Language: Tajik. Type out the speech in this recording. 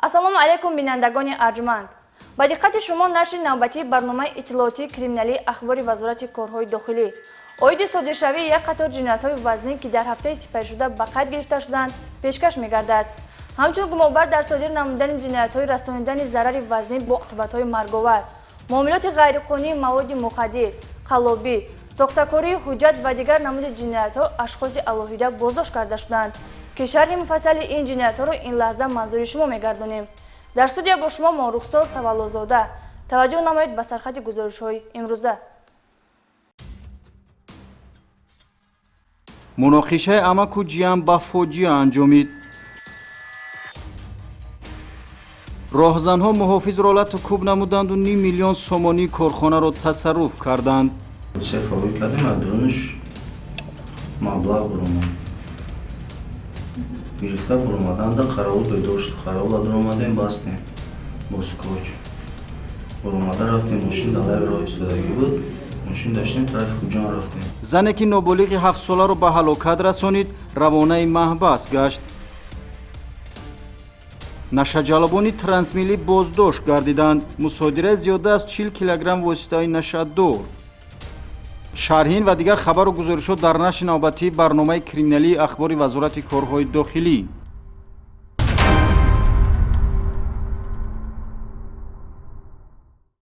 Ассалому алайкум, бинандагони арҷманд. Ба диққати шумо нашри навбатии барномаи иттилоотии криминалии Ахбори Вазорати корҳои дохилӣ оиди содиршавии як қатор ҷиноятҳои вазнин, ки дар ҳафтаи сипаришуда ба қайд гирифта шуданд, пешкаш мегардад. Ҳамчун гумонбар дар содир намудани ҷиноятҳои расонидани зарари вазнин бо оқибатҳои марговар, муомилоти ғайриқонунии маводи мухаддир, қаллобӣ, сохтакории ҳуҷҷат ва дигар намуди ҷиноятҳо ашхоси алоҳида боздошт карда шуданд, ки шарҳи муфассали ин ҷиноятҳоро ин лаҳза манзури шумо мегардонем. Дар студия бо шумо Морухсор Таваллозода. Таваҷҷӯҳ намоед ба сархати гузоришҳои имрӯза. Муноқишаи амаку ҷиян ба фоҷиа анҷомид. Роҳзанҳо муҳофизро лату кӯб намуданду ним миллион сомонии корхонаро тасарруф карданд. Се фавӣ кардем, аз дурунаш маблағ буромад. Гирифта буромаданда қаровул бедор шуд. Қаровула дуромадем, бастем бо скотч. Буромада рафтем, мошин далаи роҳ истодагӣ буд. Мошин доштем, тарафи Хуҷанд рафтем. Зане ки ноболиғи ҳафтсоларо ба ҳалокат расонид, равонаи маҳбас гашт. Нашаҷалобони трансмиллӣ боздошт гардиданд. Мусодира зиёда аз 40 килограмм воситаҳои нашаддор. Шарҳин ва дигар хабару гузоришҳо дар нашри навбатии барномаи криминалии Ахбори Вазорати корҳои дохилӣ.